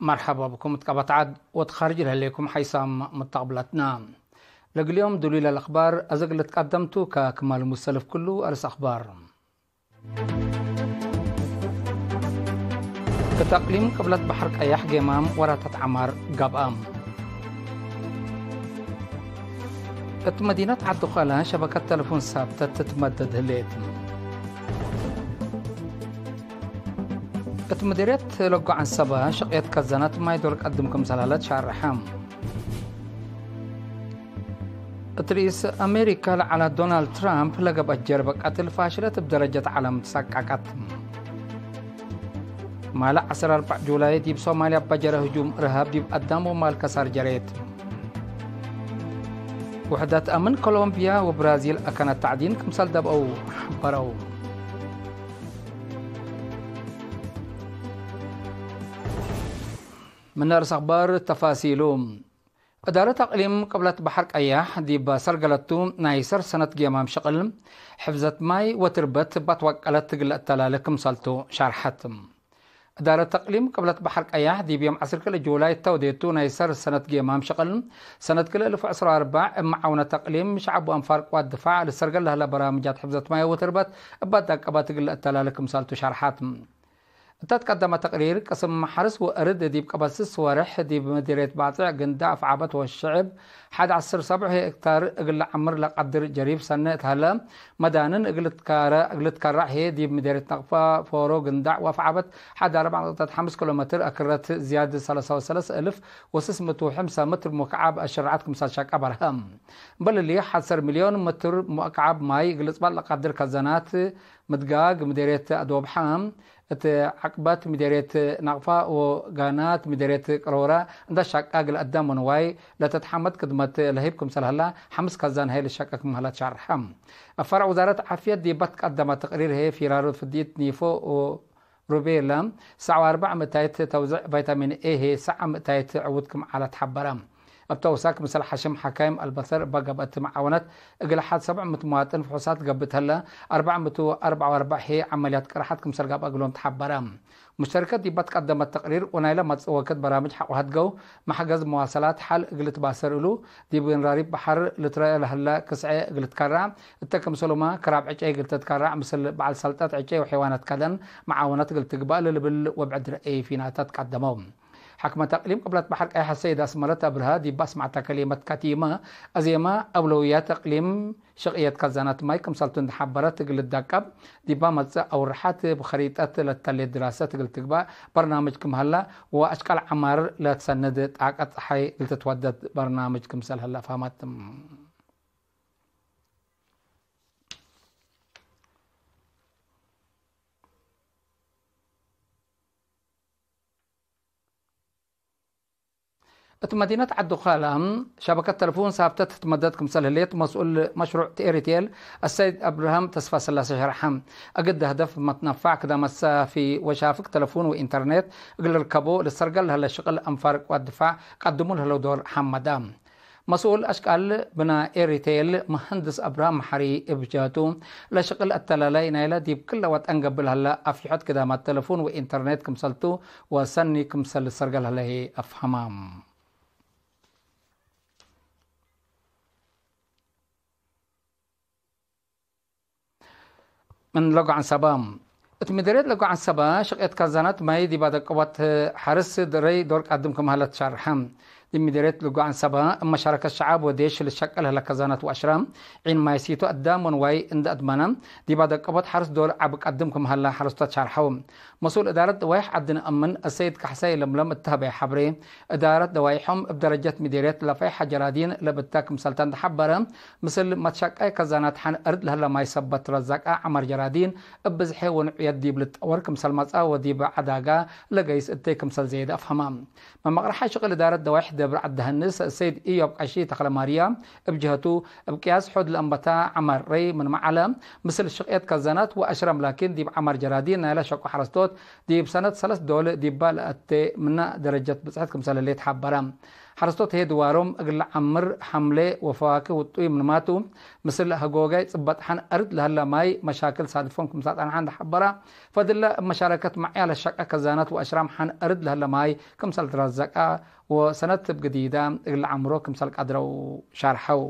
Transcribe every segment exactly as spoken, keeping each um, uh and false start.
መርሐባ ብኩም እት ቀበት ዐድ ወእት ካርጅ ለህሌኩም ሓይሳም መተቅብለትና። ለእግል ዮም ድሉይ ለለአክባር አዘ እግል ልትቀደም ቱ። ከክማል ሙሰልፍ ክሉ አርስ አክባር። እት አቅሊም ቅብለት በሐር ቀያሕ ጌማም ወራታት ዐማር ገብአ። እት መዲነት ዐዲ ኸለ ሸበከት ተለፎን ሳብተት ትትመደድ ህሌት። እት ምዲርየት ለጎ ዐንሰበ ሽቅየት ከዘነት ማይ ዶል ቀድም ክምሰል ሀለት ሻርሐ። እት ርኢስ አሜሪከ ለዐለ ዶናልድ ትራምፕ ለገብአት ጀርበ ቀትል ፋሽለት እብ ደረጀት ዐለም ትሰቀቀት። ማለ ዐስር አርበዕ ጁላይ ዲብ ሶማልያ በጀረ ህጁም እርሃብ ዲብ አዳም ወማል ከሳር ጀሬት። ውሕደት አምን ኮሎምብያ ወብራዚል አከነ ተዕዲን ክምሰል ደብአው ሐበረው። ምን አርስ አክባር ተፋሲሉ። እዳረት አቅሊም ቅብለት በሐር ቀያሕ ዲብ ሰርገለቱ ናይ ሰር ሰነት ጌማም ሽቅል ሕፍዘት ማይ ወትርበት ባትወቀለት እግል ለአተላለ ክምሰልቱ ሻርሐት። እዳረት አቅሊም ቅብለት በሐር ቀያሕ ዲብ ዮም ዐስር ክልኤ ጁላይ እተ ወዴቱ ናይ ሰር ሰነት ጌማም ሽቅል ሰነት ክልኤ እልፍ ወዕስር ወአርበዕ እብ መዓውነት አቅሊም ሸዐብ ወአንፋር ቅዋት ድፋዕ ልሰርገል ለህለ በራምጃት ሕፍዘት ማይ ወትርበት እብ አዳቀበት እግል ለአተላለ ክምሰልቱ ሻርሐት። እተ ትቀደመ ተቅሪር፣ ቅስም ሐርስ ወእርድ ዲብ ቀበት ስስ ወርሕ ዲብ ምዲርየት ባጽዕ፣ ግንዳዕ፣ አፍዓበት ወሸዕብ ሐድ ዐስር ሰብዕ ሄክታር እግል ለዐምር ለቀድር ጀሪብ ሰኔ እት ሀለ፣ መዳንን እግል ልትካረ-፣ እግል ልትከረዕ ህዬ ዲብ ምዲርየት ነቅፋ፣ ፎሮ፣ ግንዳዕ ወአፍዓበት ሐድ አርበዕ ነጥብ ሐምስ ኪሎ ሜትር፣ አክረት ዝያድ ሰለሰ ወሰለስ እልፍ ወስስ ምእት ወሐምሳ ሜትር ሙክዓብ አሸረዐት ክምሰል ሸቀ በርሀ። እምበል እሊ፣ ሐድ ዐስር ሚልዮን ሜትር ሙክዓብ ማይ እግል ልጽበጥ ለቀድር ከዘናት ምድጋግ ምዴርየት አዶብሐ፣ እት ዐቅበት ምዴርየት ናቅፋ ወጋናት ምዴርየት ቅሮረ እንዳ ሻቃ እግል አዳም ወንዋይ ለተትሐመድ ክድመት ለህይብ ክምሰል ሀላ፣ ሐምስ ከዛን ሀይ ልሸቀ ክም ሀላ ትሻርሐ። አፋር ውዛረት ዓፍየት ዲብ ትቀደመ ተቅሪር ህዬ፣ ፊራሩ ፍድይት ኒፎ ወሩቤላ ሰዕ ወአርበዕ ምእታይት ተውዝዕ ቫይታሚን ኤ ህዬ ሰዕ ምእታይት ዕዉት ክም ዐለ ተሐበረ። እብ ተውሳክ፣ ክምሰል ሐሽም ሐካይም አልበሰር እበ ገብአት መዓወነት፣ እግል ሐድ ሰብዕ ምእት መዋጥን ፍሑሳት ገብእ ሀለ፣ አርበዕ ምእት ወአርበዕ ወአርበዕ ህዬ ዐመልያት ቅርሐት ክምሰል ገብአ እግሎም ተሐበረ። ሙሽተሪከት ዲብ ትቀደመት ተቅሪር ወናይለ መጽእ ወክድ በራምጅ ሐቆ ሀድገው፣ መሕገዝ መዋሰላት ሐል እግል ልትባሰር እሉ፣ ዲብ ንራሪብ በሐር ልትረአ ለሀለ ክስዔ እግል ልትከረዕ፣ እተ ክምሰሉመ ክራብ ዕጨይ እግል ትትከረዕ፣ ምስል በዐል ሰልጠት ዕጨይ ወሐይዋናት ከደን መዓወነት እግል ትግበእ ለልብል ወብዕድ ረአይ ፊናተ ትቀደመው። ሐክመት አቅሊም ቅብለት በሐር ቀያሕ ሰይድ አስመረት አብርሃ ዲብ አስመዐተ ከሊመት ከቲመ፣ አዜመ አውለውያት አቅሊም ሽቅየት ከዛናት ማይ ክምሰልቱ እንዴ ሐበረት እግል ልዳቀብ፣ ዲባ መጽእ አውርሐት እብ ኸሪጠት ለተሌት ድራሰት እግል ትግባእ በርናምጅ ክም ሀላ፣ ወአሽቃል ዐማር ለትሰንድ ጣቀት ጸሓይ እግል ትትወደድ በርናምጅ ክምሰል ሀላ አፍሀመት። እት መዲነት ዐዱ ኻላ፣ ሸበከት ተለፉን ሳብተት ትመደድ ክምሰል ህሌት መስኡል መሽሩዕ ቲ ኤሪቴል አሰይድ አብርሃም ተስፋስላሴ ሸርሐ። እግል ሀደፍ መትነፋዕ ክዳመት ሳፊ ወሻፍግ ተለፉን ወኢንተርኔት እግል ልርከቦ ልሰርገል ለህለ ሽቅል አንፋር ቅዋት ድፋዕ ቀድሙ ለህለው ዶር ሐመዳ። መስኡል አሽቃል ብናእ ኤሪቴል መሀንድስ አብርሃም መሐሪ እብ ጀህቱ፣ ለሽቅል አተላላይ ናይለ ዲብ ክለ ወጠን ገብእ ለሀለ አፍዩሐት ክዳማት ተለፉን ወኢንተርኔት ክምሰልቱ ወሰኒ ክምሰል ልሰርገል ሀለ ህዬ አፍሀማም። ምን ለጎ ዐንሰበ። እት ምዴርየት ለጎ ዐንሰበ፣ ሽቅየት ካዛናት ማይ ዲብ አደቀቦት ሐርስ ድረይ ዶር ቀድም ክም ሀለ ትሻርሐ። ዲብ ምዴርየት ለጎ ዐንሰበ፣ እብ መሻረከት ሸዐብ ወዴሽ ልሸቀል ሀለ ካዛናት ወአሽረ፣ ዒን ማይ ሲቶ አዳም ወንዋይ እንደ አድመነ፣ ዲብ አደቀቦት ሐርስ ዶር ዐቢ ቀድም ክም ሀለ ሐረስቶት ሻርሐው። መስኡል እዳረት ደዋይሕ ዐዲ ነአምን አሰይድ ካሕሳይ ለምለም እተ ሀበየ ሐብሬ፣ እዳረት ደዋይሖም እብ ደረጀት ምዴርየት ለፈይሐ ጀራዲን ለብተ ክምሰልተ እንዴ ሐበረ፣ ምስል መትሸቃይ ከዛናት ሐን እርድ ለህለ ማይ ሰበት ረዛቀ ዐመር ጀራዲን እብ ብዝሐ ወንዑየት ዲብ ልትጠወር ክምሰል መጽአ ወዲብ ዐዳጋ ለገይስ እተይ ክምሰል ዘየደ አፍሀመ። መመቅረሐ ሽቅል እዳረት ደዋይሕ ደብር ዐደሀንስ ሰይድ ኢዮብ ቀሺ ተክለማርያም እብ ጀህቱ፣ እብ ቅያስ ሑድ ለአንበታ ዐመር ረይ ምንመ ዐለ፣ ምስል ሽቅየት ከዛናት ወአሽረም ላኪን ዲብ ዐመር ጀራዲን ናይለ ሸቁ ሐረስቶት ዲብ ሰነት ሰለስ ዶል ዲባ ለአቴ ምነ ደረጀት ብጽሕት ክምሰል ህሌት ሐበረ። ሐረስቶት ህዬ ድዋሮም እግል ለዐምር ሐምሌ ወፈዋክህ ውጡይ ምንማቱ፣ ምስል ሀጎጋይ ጽበጥ ሐን አርድ ለሀለ ማይ መሻክል ሳድፎም ክምሰል ጸንሐ እንዴ ሐበራ፣ ፈድለ እብ መሻረከት መዕያ ለሸቀ ከዛነት ወአሽራም ሐን አርድ ለሀለ ማይ ክምሰል ትረዘቀ ወሰነት እብ ግዲዳ እግል ለዐምሮ ክምሰል ቀድረው ሻርሐው።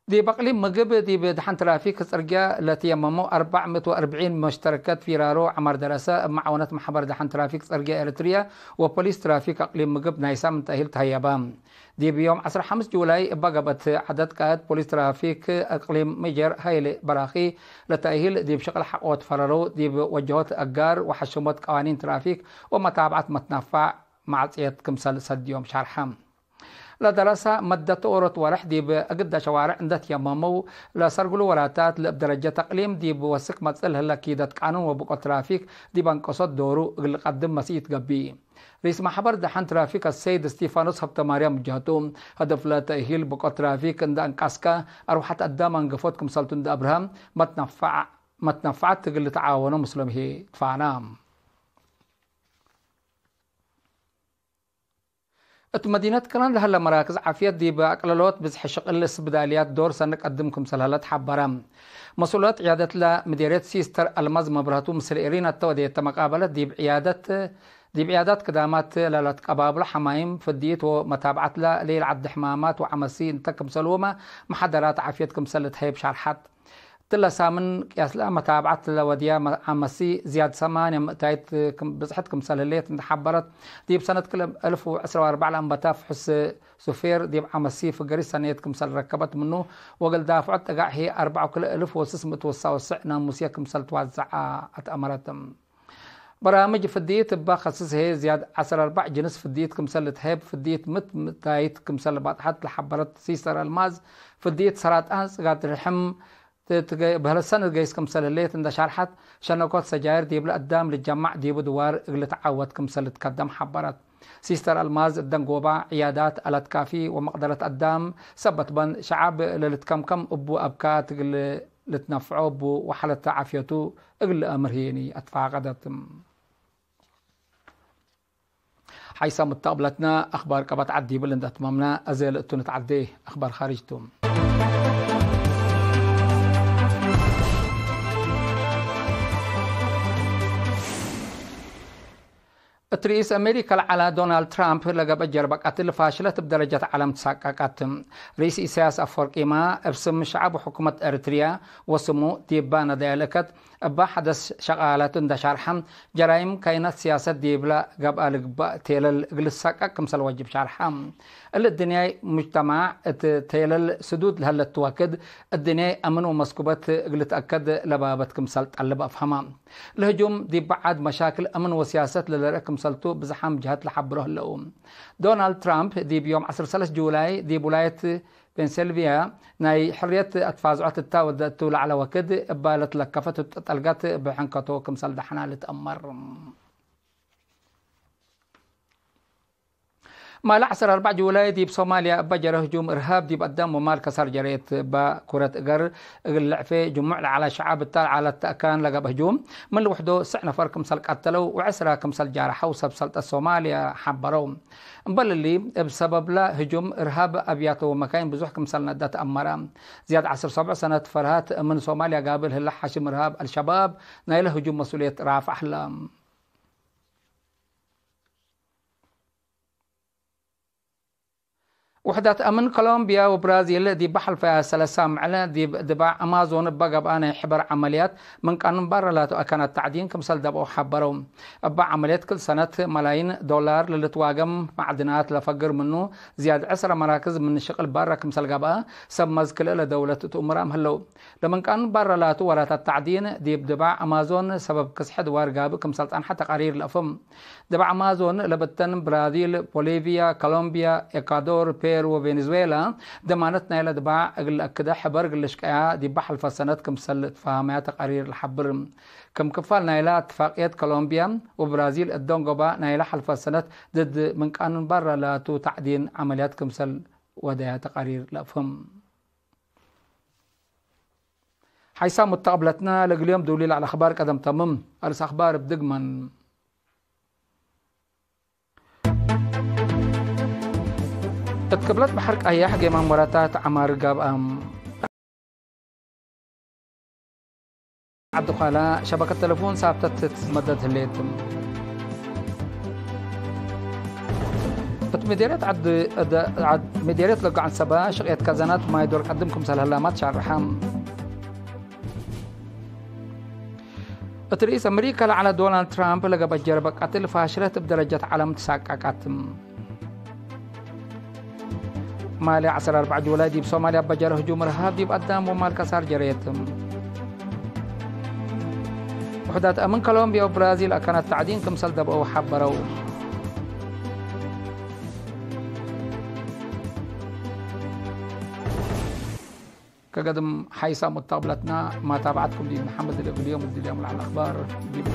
ዲብ አቅሊም ምግብ፣ ዲብ ደሐን ትራፊክ ጽርግያ ለትየመመው አርበዕ ምእት ወአርብዒን መሽተረከት ፊራሮ ዐማር ደረሰ፣ እብ መዓወነት መሕበር ደሐን ትራፊክ ጽርግያ ኤረትርያ ወፖሊስ ትራፊክ አቅሊም ምግብ ናይ ሳምን ተእሂል ተሀየበ። ዲብ ዮም ዐስር ሐምስ ጁላይ እበ ገብአት ዐደድ ቃእድ ፖሊስ ትራፊክ አቅሊም ሜጀር ሀይሌ በራኺ ለተእሂል ዲብ ሽቅል ሐቆ ትፈረረው፣ ዲብ ወጀሆት አጋር ወሐሽሞት ቀዋኒን ትራፊክ ወመታብዐት መትነፋዕ መዓጽየት ክምሰል ሰድዮም ሻርሐ። ለደረሰ መደት ኦሮት ወረሕ ዲብ እግደ ሸዋርዕ እንደ ትየመመው፣ ለሰርግሉ ወራታት ለእብ ደረጀት አቅሊም ዲብ ወስክ መጽእ ለህለ ኪደት ቃኑን ወብቆት ትራፊክ ዲብ አንቀሶት ዶሩ እግል ቀድም መስኢት ገብእ። ርኢስ ማሕበር ደሐን ትራፊክ አሰይድ እስቲፋኖስ ሀብተማርያም ጀህቱ፣ ሀደፍ ለተእሂል ብቆት ትራፊክ እንደ አንቃስከ፣ አርወሐት አዳም አንገፎት ክምሰልቱ እንደ አብርሀ፣ መትነፋዕ-፣ መትነፋዕት እግል ልትዓወኖ ምስሎም ህዬ ትፋና። እት መዲነት ከረን ለሀለ መራክዝ ዓፍየት ዲብ አቅለሎት ብዝሕ ሽቅል ስብዳልያት ዶር ሰኒ ቀድም ክምሰል ሀለ ተሐበረ። መስኡለት ዕያደትለ ምዴርየት ሲስተር አልማዝ መብረህቱ ምስል ኤሪና እተ ወዴተ መቃበለት ዲብ ዕያደት፣ ዲብ ዕያዳት ክዳማት ለለትቀባብሎ ሐማይም ፍድይት ወመታብዐትለ ለኢልዐዲ ሕማማት ወዐመሲ እንተ ክምሰልሁመ መሐደራት ዓፍየት ክምሰል ልትሀይብ ሻርሐት። እትለ ሳምን ቅያስለ መታብዐት ለወድያ ዐመሲ ዝያድ ሰማንያ ምእታይት ክም-፣ ብጽሕት ክምሰል ህሌት እንዴ ሐበረት፣ ዲብ ሰነት ክል እልፍ ወዕስራ ወአርበዕ ለአንበታ ፍሑስ ሱፌር ዲብ ዐመሲ ፍገሪት ሰኔት ክምሰል ረከበት ምኑ፣ ወእግል ዳፍዖት ጠጋዕ ህዬ አርበዕ ወክልኤ እልፍ ወስስ ምእት ወሰሳ ወስዕ ናሙስየ ክምሰል ትዋዘዐ አትአመረት። በራምጅ ፍድይት እበ ከስስ ህዬ ዝያድ ዐስር አርበዕ ጅንስ ፍድይት ክምሰል ልትሀይብ፣ ፍድይት ምት ምእታይት ክምሰል ባጥሐት ለሐበረት ሲስተር አልማዝ፣ ፍድይት ሰራጣን ጽጋድ ርሕም፣ ትትገ-፣ በህለት ሰነት ገይስ ክምሰል ህሌት እንደ ሻርሐት፣ ሸነኮት ሰጃይር ዲብለ አዳም ልጀማዕ ዲቡ ድዋር እግል ልትዓወት ክምሰል ልትከደም ሐበረት። ሲስተር አልማዝ እደንጎባ፣ ዕያዳት፣ አላት ካፊ ወመቅደረት አዳም ሰበት በን፣ ሸዐብ ለልትከምከም እቡ አብካት እግል ልትነፍዖ እቡ ወሐለተ ዓፍየቱ እግል ለአምር ህዬኒ አትፋቀደት። ሐይሰ ሙተቅብለትነ አክባር ቀበት ዐድ ዲብል እንደ አትመምነ፣ አዜ ለእቱ ንትዐዴ አክባር ካርጅ ቱ። እት ርኢስ አሜሪካ ለዐለ ዶናልድ ትራምፕ ለገብአ ጀርበ ቀትል ፋሽለት እብ ደረጀት ዐለም ትሳቀቀት። ርኢስ ኢሳያስ አፈወርቂማ እብ ስም ሸዐብ ወሕኩመት ኤረትርያ ወስሙ ዲባ ነዳየ ለከት እባ ሐደስ ሸቃላቱ እንደ ሻርሐ፣ ጀራይም ካይናት ስያሰት ዲብለ ገብአ ልግበእ ቴለል እግል ልትሰቀቅ ክምሰል ወጅብ ሻርሐ። እሊ እድንያይ ሙጅተማዕ እት ቴለል ስዱድ ለሀለት ወክድ፣ እድንያይ አምን ወመስኩበት እግል ልትአከድ ለባበት ክምሰል ጠልብ አፍሀመ። ለህጁም ዲብ በዓድ መሻክል አምን ወስያሰት ለልርአ ክምሰልቱ ብዝሓም ጀሀት ለሐብሮ ህለው። ዶናልድ ትራምፕ ዲብ ዮም ዐስር ወሰለስ ጁላይ ዲብ ውላየት ፔንሰልቪያ ናይ ሕርየት አትፋዝዖት እታ ወደእቱ ለዐለ ወክድ፣ እባ ለትለከፈት እት ጠልጋት እብ ሕንከቶ ክምሰል ደሐና ልትአመር። ማለ ዐስር አርበዕ ጁላይ ዲብ ሶማልያ እበ ጀረ ህጁም እርሃብ ዲብ አዳም ወማል ከሳር ጀረየት እበ ኩረት እገር እግል ልዕፌ ጅሙዕ ለዐለ ሸዐብ እታ ለዐለት ተእካን ለገብአ ህጁም ምን ልውሕዶ ስዕ ነፈር ክምሰል ቀተለው ወዕስራ ክምሰል ጃርሐው ሰብ ሰልጠት ሶማልያ ሐበረው። እምበል እሊ፣ እብ ሰበብለ ህጁም እርሃብ አብያተ ወመካይን ብዙሕ ክምሰል ነደ ተአመረ። ዝያድ ዐስር ሰብዕ ሰነት ፈርሃት ምን ሶማልያ ጋብል ህለ ሓሽም እርሃብ አልሸባብ ናይለ ህጁም መስኡልየት ራፍዕ ህለ። ውሕዳት አምን ኮሎምቢያ ወብራዚል ዲብ ሐልፈያ ሰለሳ ምዕለ ዲብ ድባዕ አማዞን እበ ገብአ ናይ ሕበር ዐመልያት ምን ቃኑን ባረ ላቱ አካናት ተዕዲን ክምሰል ደብአው ሐበረው። እበ ዐመልየት ክል ሰነት መላይን ዶላር ለልትዋገም ማዕድናት ለፈግር ምኑ ዝያድ ዕስረ መራክዝ ምን ሽቅል ባረ ክምሰል ገብአ ሰብ መዝ ክልኤ ለደውለት እት እሙራም ህለው። ለምን ቃኑን ባረ ላቱ ወራታት ተዕዲን ዲብ ድባዕ አማዞን ሰበብ ክስሐ ድዋር ጋብእ ክምሰል ጸንሐ ተቃሪር ለአፍህም። ድባዕ አማዞን ለብተን ብራዚል፣ ቦሊቪያ፣ ኮሎምቢያ፣ ኤኳዶር፣ ፔሩ ወቬኔዙዌላ ደማነት ናይለ ድባዕ እግል ለአክደ ሕበር እግል ልሽቀያ ዲበ ሐልፈ ሰነት ክምሰል ልትፋሀመያ ተቃሪር ለሐብር። ክም ክፋል ናይለ እትፋቅየት ኮሎምቢያ ወብራዚል እደንጎባ ናይለ ሐልፈ ሰነት ድድ ምን ቃኑን ባረ ላቱ ተዕዲን ዐመልያት ክምሰል ወደያ ተቃሪር ለአፍህም። ሓይሳም ሙተቅብለትነ ለእግል ዮም ዱሊ ለዐለ አኽባር ቀደም ተምም። አርስ አኽባር እብ ድግመን። እት ቅብለት በሐር ቀያሕ ጌማም ወራታት ዐማር ጋብአም። ዐዲ ኳላ ሸበከት ተለፎን ሳብተት ትትመደድ ህሌት። እት ምዴርየት ዐድ፣ ዐድ፣ ዐድ ምዴርየት ለገዓን ሰባ ሽቅየት ከዘናት ማይ ዶር ቀድም ክምሰል ህላማት ሻርሐ። እት ርኢስ አመሪከ ለዐለ ዶናልድ ትራምፕ ለገበእ ጀርበ ቀትል ፋሽለት እብ ደረጀት ዐለም ትሳቀቀት። ማልየ ዐስር አርበዕ ጁላይ ዲብ ሶማልያ በጀረ ህጁም እርሃብ ዲብ አዳም ወማል ከሳር ጀሬት። ውሕዳት አምን ኮሎምብያ ወብራዚል አካናት ተዕዲን ክምሰል ደብአው ሐበረው። ከገድም ሓይሳም ወተቅብለትና ማታብዐትኩም ዲብ መሐመድ ለእግል ዮም እድልዮም ለዐለ አኽባር ዲብ